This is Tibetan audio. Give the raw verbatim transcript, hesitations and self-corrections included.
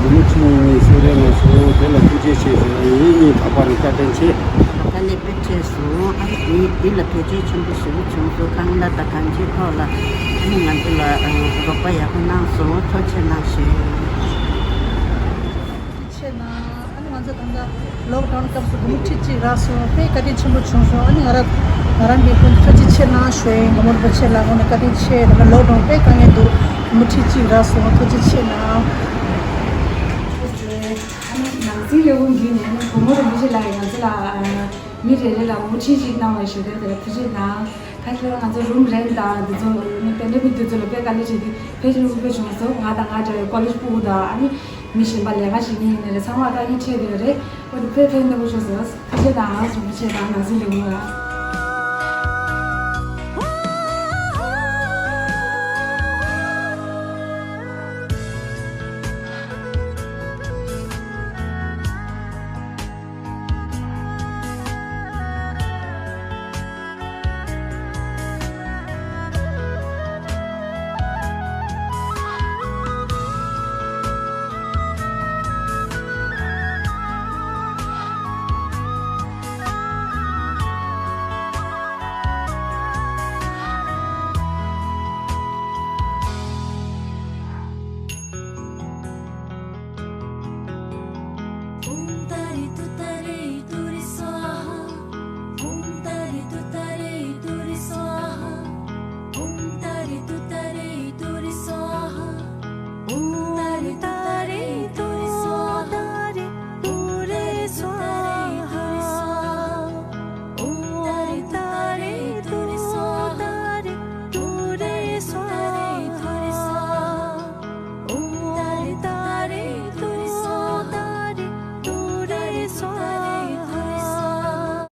བུ་མོ་ཁྲི་གཉིས་གཉིས་གསོལ་རས་གནང་སོང་། དེ་ལ་ཐུགས་རྗེ་ཆེ་ཞུ། ཡིན་ཡིན་དག་པ་རེད། བཀའ་དྲིན་ཆེ། དཀའ་ལས་དཔེ་ཆེ་སོང་། ཨ་ནི་འདི་ལ་བེད་སྤྱོད་ཆེན་པོ་ཞེ་པོ་བྱུང་སོང་། གང་ལ་དང་གང་ཅིའི་ཐོག་ལ་ཨ་ནི་ང་ཚོ་ལ་རོགས་པ་ཡག་པོ་གནང་སོང་། ཐུགས་རྗེ་ཆེ་གནང་ཞུ། ཆེ་ན། ཨ་ནི་ང་ཚོ་ད་ལྟ་ལོག་ཌའུན་སྐབས་སུ་བུ་མོ་ཁྲི་གཅིག་རག་སོང་། དཔེ་བཀའ་དྲིན་ཆེན་པོ་བྱུང་སོང་། ཨ་ནི་ང་རང་ང་རང་གི་སྐུ་མདུན་ཐུགས་རྗེ་ཆེ་གནང་ཞུ་ཡིན། ངོ་མ་རིན་པོ་ཆེ་ལ་དངོས་གནས་བཀའ་དྲིན་ཆེ། ད་ལྟ་ལོག་ཌའུན་དཔེ་དཀའ་ངལ་འདུག་བུ་མོ་ཁྲི་གཅིག་རག་སོང་། ཐུགས་རྗེ་ཆེ་གནང་། ཨ་ནི་ནང་སྲིད་ལས་ཁུངས་ཀྱིས་ནས་ཨ་ནི་བུ་མོ་རིན་པོ་ཆེ་ལགས་ཡིས་ང་ཚོ་ལ་མི་རེ་རེ་ལ་བུ་མོ་ཁྲི་གཅིག་གནང་བ་ཞུ་རེད། དེ་ལ་ཐུགས་རྗེ་གནང་། ཁ་ཤས་ང་ཚོ་རུམ་རེན་ཊི་དང་དེ་ཚོ་ནི་པེན་ཌེ་མིག་དེ་ཚོ་ལ་དཔེ་དཀའ་ལས་བྱས་ཏེ་དཔེ་ཆེན་པོ་དཔེ་བྱུང་སོང་། ང་དང་ང་འདྲ་བའི་ཀོ་ལེཇ་ཕྲུ་གུ་དང་ཨ་ནི་མི་གཞན་པ་ལས་ཀ་བྱེད་མཁན་ཡིན་ནའི་རེད། ཚང་མ་དཀའ་ངལ་འཕྲད་ཡོད་རེད། འོ་དེ་དཔེ་ཕན་ཐོགས་པོ་བྱུང་སོང་། ཐུགས་རྗེ་གནང་། རིན་པོ་ཆེ་དང་ནང་སྲིད་ལས་ཁུངས་ལ།